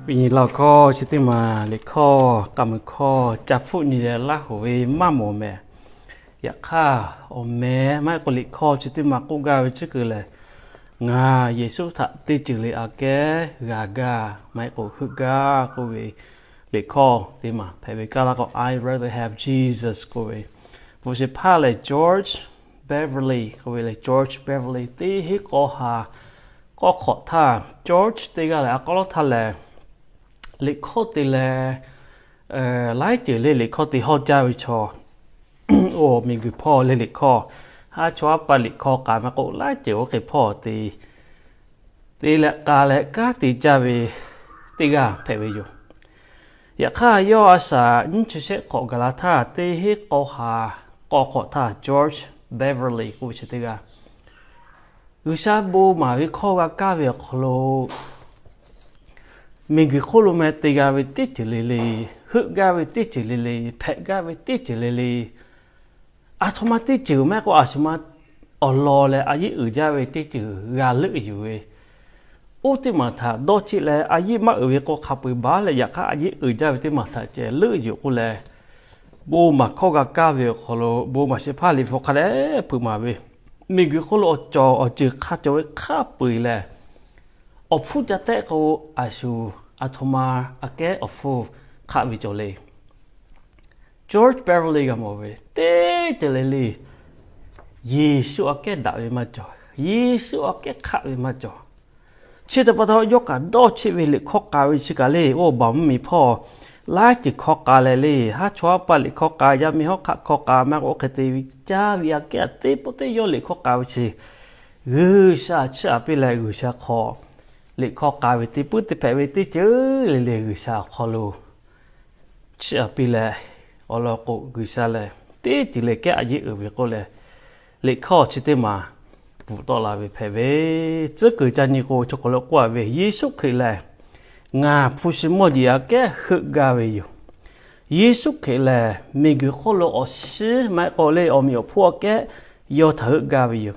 Iˉ nyi laˇ hkawˇ chi teˇ maˬ liꞈ hkawˇ k'a muiˬ hkawˇ ca hpfuhˆ nyi leh laˇ hoꞈ ve maˇ mawˬ mehˍ. Yaꞈ hk'aˇ, awˬ meh maˇ heˆ k'o liꞈ hkawˇ chi teˇ maˬ k'oˆ gaˇ ve chi keu lehˬ, Ngaˬ Yeˍsuˆ htaꞈ teˇ ceuˬ le aꞈ kehˉ g'a gaˇ, maˇ heˆ k'o heuˆ gaˇ k'oˆ ve liꞈ hkawˇ teˇ maˬ hpehꞈ ve kaˇ laˇ k'o, I'd rather have Jesus k'oˆ ve, bvuhꞈ shehˍ hpaˇ lehˬ George Beverly k'oˆ ve le. George Beverly teˇ hinˉ k'awˇ ha k'awˇ hk'awꞈ htaˇ, George teˇ g'aˇ lehˬ a k'aw lawˉ htaˇ lehˬ, liꞈ hkawˇ te leh laiˉ ceuˬ le liꞈ hkawˇ te hawˇ jaˇ ve chaw, oˇ miˬguiˬ hpawˇ le liꞈ hkawˇ, haˉ chawˇ haˉ paˆ liꞈ hkawˇ k'a maˇ k'oˆ, laiˉ ceuˬ oˇ hk'e hpawˇ te te leh k'a leh kanˉ te jaˇ ve teˇ g'aˇ hpehꞈ ve yoˬ. Yaꞈ hk'aˇ, yawˇ a shaꞈ nyiˇ chi shehˆ hk'awꞈ gaˬ la htaˇ, teˇ hinˉ k'awˇ ha k'awˇ hk'awꞈ htaˇ, George Beverly k'oˆ ve chi teˇ g'aˇ G'uiˬsha bon maˍ ve hkawˇ g'a kaˇ ve awˬ hk'aw lo, miˬguiˬ hk'oˆ lo meh te g'a ve teˇ ceuˬ le le, heuˆ gaˇ ve teˇ ceuˬ le le, hpehꞈ gaˇ ve teˇ ceuˬ le le, aˬ htoꞈ ma teˇ ceuˬ maˇ heˆ k'o aˬ htoꞈ ma awˬ lawn leh a yeˉ uiˍ jaˇ ve teˇ ceuˬ g'a leuˆ yuˬ ve, oˇ teˇ maˬ htaꞈ dawˇ cheˆ leh a yeˉ maˇ uiˍ ve k'o hk'a peu-eˬ baˬ leh, yaꞈ hk'aˇ a yeˉ uiˍ jaˇ ve teˇ maˬ htaꞈ ceh leuˆ yuˬ k'oˆ leh, bon maˍ hkawˇ g'a kaˇ ve awˬ hk'aw lo bon maˍ shehˍ hpaˇ liꞈ hpu hk'a dehꞈ peuˬ maˍ ve, miˬguiˬ hk'oˆ lo awˬ cawˬ awˬ ceuˬ hk'a cawˬ ve hk'a peu-eˬ lehˬ, awˬ hpfuhˇ ca tehˆ k'o, a shu aˬ htoꞈ ma aꞈ kehˉ awˬ hpfuhˇ hk'aˆ ve cawˬ le. George Beverly g'a mawˬ ve, teˇ ceuˬ le le Yeˍsuˆ aꞈ kehˉ daꞈ ve maˇ cawˬ. Yeˍsuˆ aꞈ kehˉ hk'aˆ ve maˇ cawˬ. Chi htaꞈ pa taw, yawˇ kaꞈ dawˇ cheˆ ve liꞈ hkawˇ k'a ve chi kaꞈ le, oˇ baˬ mvuhˇmiˬ hpawˇ laiˉ ceuˬ hkawˇ k'a leh le, haˉ chawˇ haˉ paˆ liꞈ hkawˇ k'a, yaˇ miˇ hawˉ hk'aˆ hkawˇ k'a maˇ k'oˆ, hk'e te ve caˇ ve aꞈ kehˉ a teˇ pawˆ teˇ yawˇ liꞈ hkawˇ k'a ve chi, G'uiˬsha chiˇ aꞈ piˇ leh G'uiˬsha hk'aw liꞈ hkawˇ k'a ve teˇ puiˉ teˇ hpehꞈ ve teˇ ceuˬ le le G'uiˬsha awˬ hk'aw lo chiˇ aꞈ piˇ leh, awˬ lawn k'o G'uiˬsha lehˬ teˇ ceuˬ le kehˉ a yeˉ uiˍ ve k'oˆ leh, liꞈ hkawˇ chi teˇ maˬ bvuhꞈ tawˆ la ve hpehꞈ ve, tcuhˉ kuiˬ ca nyi k'o, chaw hk'aw lo k'oˆ a ve, Yeˍsuˆ Hkriꞈ lehˬ ngaˬ hpu shi mawˇ jeˬ aꞈ kehˉ heuˆ gaˇ ve yoˬ. Yeˍsuˆ Hkriꞈ lehˬ miˬguiˬ hk'oˆ lo awˬ shiˉ maˇ heˆ k'o le awˬ meꞈ awˬ hponˇ aꞈ kehˉ yawˇ htaꞈ heuˆ gaˇ ve yoˬ.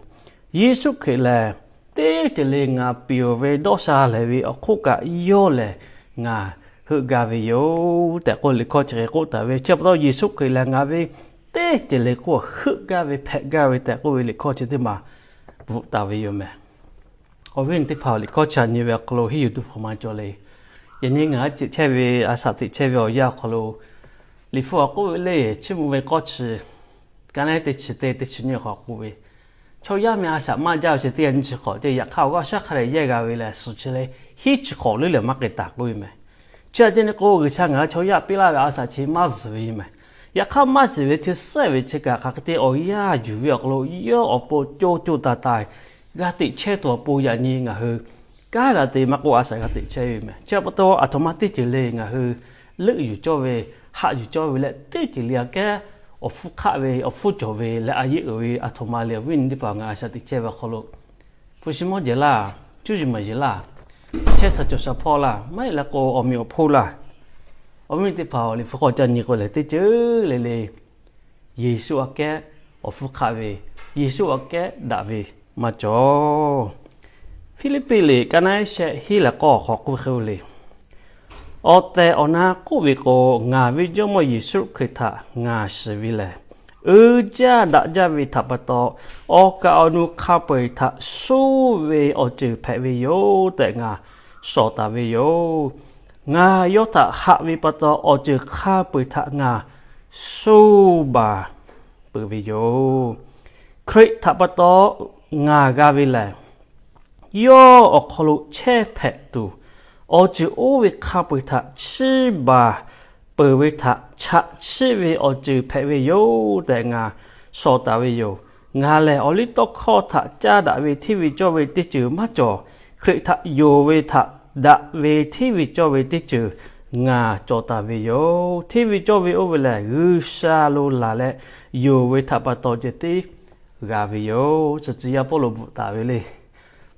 Yeˍsuˆ Hkriꞈ lehˬ teˇ ceuˬ le ngaˬ piˍ-oˬ ve dawˇ sha lehˬ ve awˬ hk'oˆ kaꞈ yawˇ lehˬ ngaˬ heuˆ gaˇ ve yoˬ tehꞈ k'oˆ liꞈ hkawˇ chi hk'e k'oˆ taˍ ve. Chi pa taw Yeˍsuˆ Hkriꞈ lehˬ ngaˬ ve teˇ ceuˬ le k'oˆ heuˆ gaˇ ve hpehꞈ gaˇ ve tehꞈ k'oˆ ve liꞈ hkawˇ chi teˇ maˬ bvuhꞈ taˍ ve yoˬ mehˍ. Awˬ viˉ awˬ nyi teˇ hpaˍ, liꞈ hkawˇ chi htaꞈ nyi ve awˬ hk'aw lo henˇ yuˬ tuˬ hpawꞈ maˇ cawˬ le. Yaꞈ nyi ngaˬ hui ceuꞈ chehˇ ve a shaꞈ teꞈ chehˇ ve awˬ yanˇ awˬ hk'aw lo, Liꞈ hpu awˬ k'oˆ ve le, chiˇ mvuh ve k'awˇ chi, ka naˉ teˇ chi teˇ teˇ chi nyiˇ awˬ hk'aw k'oˆ ve, chaw yaˇ meh a shaꞈ maˇ jaˇ ve chi teˇ g'aˇ nyiˇ chi hk'awꞈ ceh, yaꞈ hk'aˇ awˬ g'aˇ shaˉ hk'a dehꞈ yehˇ g'a ve lehˬ, suhˍ chi le hiˉ chi hk'awꞈ leuˉ lehˬ maˇ k'ai taˍ k'oˆ ve mehˍ. Chi aꞈ ceh nyi k'o, G'uiˬsha ngaˬ hui chaw yaˇ piˇ laˇ ve a shaꞈ chi maˇ zuhˬ ve yoˬ mehˍ. Yaꞈ hk'aˇ maˇ zuhˬ ve hk'e suhˉ ve chi kaꞈ hk'aˬ hk'e te awˬ yanˇ yuˬ ve awˬ hk'aw lo yawˇ awˬ pon co co taiˍ taiˍ g'a teꞈ chehˇ tuˬ awˬ pon yaꞈ nyi ngaˬ hui kanˉ g'a te maˇ k'oˆ, a shaꞈ g'a teꞈ chehˇ ve mehˍ. Chi pa taw aˬ htoꞈ ma teˇ ceuˬ le ngaˬ hui leuˆ yuˬ cawˇ ve, haꞈ yuˬ cawˇ ve leh teˇ ceuˬ le aꞈ kehˉ awˬ hpfuhˇ hk'aˆ ve, awˬ hpfuhˇ cawˬ ve leh a yeˉ uiˍ ve aˬ htoꞈ ma le awˬ viˉ awˬ nyi teˇ hpaˍ ngaˬ hui a shaꞈ teꞈ chehˇ ve awˬ hk'aw lo, hpu shi mawˇ jeˬ laˇ, cuˇ yiˍ maˍ yeˬ laˇ, chehˇ sha cawˬ sha hpawˇ laˇ, maˇ heˆ leh k'o awˬ meꞈ awˬ hponˇ laˇ, awˬ viˉ awˬ nyi teˇ hpaˍ, Liꞈ hpu hk'aw ca nyi k'o lehˬ teˇ ceuˬ le le Yeˍsuˆ aꞈ kehˉ awˬ hpfuhˇ hk'aˆ ve, Yeˍsuˆ aꞈ kehˉ daꞈ ve maˇ cawˬ. Hpiˇliˇpiˆ liꞈ ka naˉ shehˆ hiˉ leh k'awˇ awˬ hk'aw k'oˆ ve hk'e le, Awˬ tehˬ awˬ na k'oˆ ve k'o, ngaˬ ve Jawˇmawˇ Yeˍsuˆ Hkriꞈ htaꞈ ngaˬ shiˍ ve lehˬ, uiˍ jaˇ daꞈ jaˇ ve htaꞈ pa taw, awˬ kaˍ awˬ nu hk'a peu-eˬ htaꞈ soˇ ve awˬ ceuˬ hpehꞈ ve yoˬ tehꞈ ngaˬ shawˍ taˍ ve yoˬ. Ngaˬ yawˇ htaꞈ haꞈ ve pa taw, awˬ ceuˬ hk'a peu-eˬ htaꞈ ngaˬ soˇ baˬ peuˬ ve yoˬ. Hkriꞈ htaꞈ pa taw ngaˬ g'a ve lehˬ, yawˇ awˬ hk'aw lo chehˇ hpehꞈ tuˬ, awˬ ceuˬ oˇ ve hk'a peu-eˬ htaꞈ chiˇ baˬ peuˬ ve htaꞈ chaꞈ chiˆ ve awˬ ceuˬ hpehꞈ ve yoˬ tehꞈ ngaˬ shawˍ taˍ ve yoˬ. Ngaˬ lehˬ awˬliˇtawˇhkawˇ htaꞈ caˇ daꞈ ve hteˇ ve cawˇ ve teˇ ceuˬ maˇ cawˬ. Hkriꞈ htaꞈ yonˍ ve htaꞈ daꞈ ve hteˇ ve cawˇ ve teˇ ceuˬ ngaˬ cawˬ taˍ ve yoˬ. Hteˇ ve cawˇ ve oˇ ve lehˬ, G'uiˬsha lo laˬ leh yonˍ ve htaꞈ pa taw ceh tiˉ g'a ve yoˬ. Tcuh tcuh yaˇ Pawˇluꞈ bvuhꞈ taˍ ve le.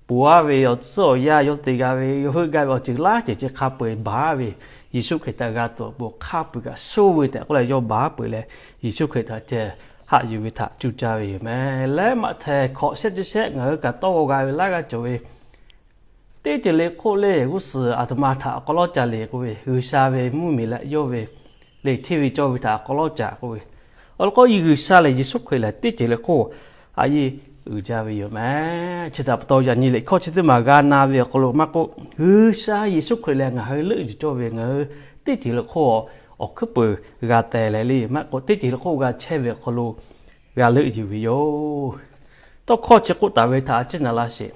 Ponˬ-aˉ ve awˬ tcuhˉ awˬ yanˇ yawˇ te g'a ve, yawˇ heuˆ gaˇ ve awˬ ceuˬ laˇ ceuˬ ceh hk'a peu-eˬ baˬ ve, Yeˍsuˆ Hkriꞈ htaꞈ g'a tuˬ awˬ pon hk'a peu-eˬ kaꞈ soˇ ve tehꞈ k'oˆ leh yawˇ baˬ peuˬ leh, Yeˍsuˆ Hkriꞈ htaꞈ ceh haꞈ yuˬ ve htaꞈ cuˇ caˇ ve yoˬ mehˍ. Leh Maꞈhtehˍ hkawꞈ shehˆ chi shehˆ ngaˬ hui kaꞈ tawˇ g'aw g'a ve laˇ g'aˇ cawˬ ve Teˇ ceuˬ le hk'oˆ le g'uˇ suhˍ aˬ htoꞈ ma htaꞈ awˬ hk'aw lawˉ ca le k'oˆ ve, G'uiˬsha ve mvuhˇmiˬ leh yawˇ ve le hteˇ ve cawˇ ve htaꞈ awˬ hk'aw lawˉ ca k'oˆ ve, awˬ lawn k'o, G'uiˬsha lehˬ Yeˍsuˆ Hkriꞈ lehˬ teˇ ceuˬ le hk'oˆ a yeˇ uiˍ jaˇ ve yoˬ meh. Chi htaꞈ pa taw, yaꞈ nyi liꞈ hkawˇ chi teˇ maˬ g'a na ve awˬ hk'aw lo maˇ k'oˆ, G'uiˬsha Yeˍsuˆ Hkriꞈ lehˬ ngaˬ hui leuˆ yuˬ cawˇ ve, ngaˬ hui teˇ ceuˬ le hk'oˆ awˬ hkuiˉ peuˬ g'a teh leh le maˇ k'oˆ, teˇ ceuˬ le hk'oˆ g'a chehˇ ve awˬ hk'aw lo g'a leuˆ yuˬ ve yoˬ. Tawˇ hkawˇ chi k'oˆ taˍ ve htaꞈ a ciˉ na laˇ sheˍ.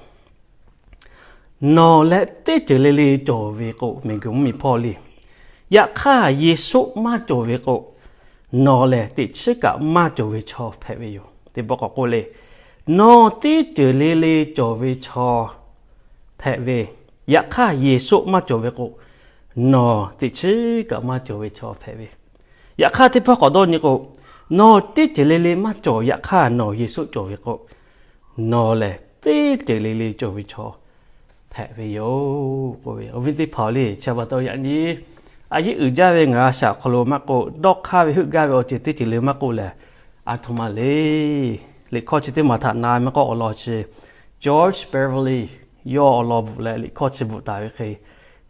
Nawˬ lehˬ teˇ ceuˬ le le cawˬ ve k'o, miˬguiˬ mvuhˇmiˬ hpawˇ le. Yaꞈ hk'aˇ, Yeˍsuˆ maˇ cawˬ ve k'o, nawˬ lehˬ teꞈ chiˉ kaꞈ maˇ cawˬ ve chaw hpehꞈ ve yoˬ. Teˇ pawˆ k'awꞈ k'oˆ le. Nawˬ teˇ ceuˬ le le cawˬ ve chaw hpehꞈ ve, yaꞈ hk'aˇ Yeˍsuˆ maˇ cawˬ ve k'o, nawˬ teꞈ chiˉ kaꞈ maˇ cawˬ ve chaw hpehꞈ ve. Yaꞈ hk'aˇ, teˇ pawˆ k'awꞈ dawˇ nyi k'o, nawˬ teˇ ceuˬ le le maˇ cawˬ, yaꞈ hk'aˇ nawˬ Yeˍsuˆ cawˬ ve k'o, nawˬ lehˬ teˇ ceuˬ le le cawˬ ve chaw hpehꞈ ve yoˬ k'oˆ ve. Awˬ viˉ teˇ hpaˍ-oˬ le, chi pa taw yaꞈ nyi a yeˇ uiˍ jaˇ ve ngaˬ g'a shaꞈ awˬ hk'aw lo maˇ k'oˆ, dawˇ hk'aˇ ve heuˆ gaˇ ve awˬ ceuˬ teˇ ceuˬ le maˇ k'oˆ lehˬ, a htoꞈ ma le. Liꞈ hkawˇ chi teˇ maˬ htaꞈ na maˇ k'oˆ, awˬ lawn chi George Beverly yawˇ awˬ lawn bvuhꞈ leh liꞈ hkawˇ chi bvuhꞈ taˍ ve hk'e,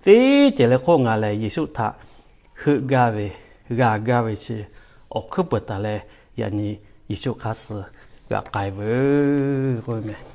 teˇ ceuˬ le hk'oˆ ngaˬ lehˬ Yeˍsuˆ htaꞈ heuˆ gaˇ ve, g'a gaˇ ve chi awˬ hkuiˉ peuˬ taˍ leh, yaꞈ nyi Yeˍsuˆ hk'aˇ suh g'a k'ai veuˬ k'oˆ ve meh.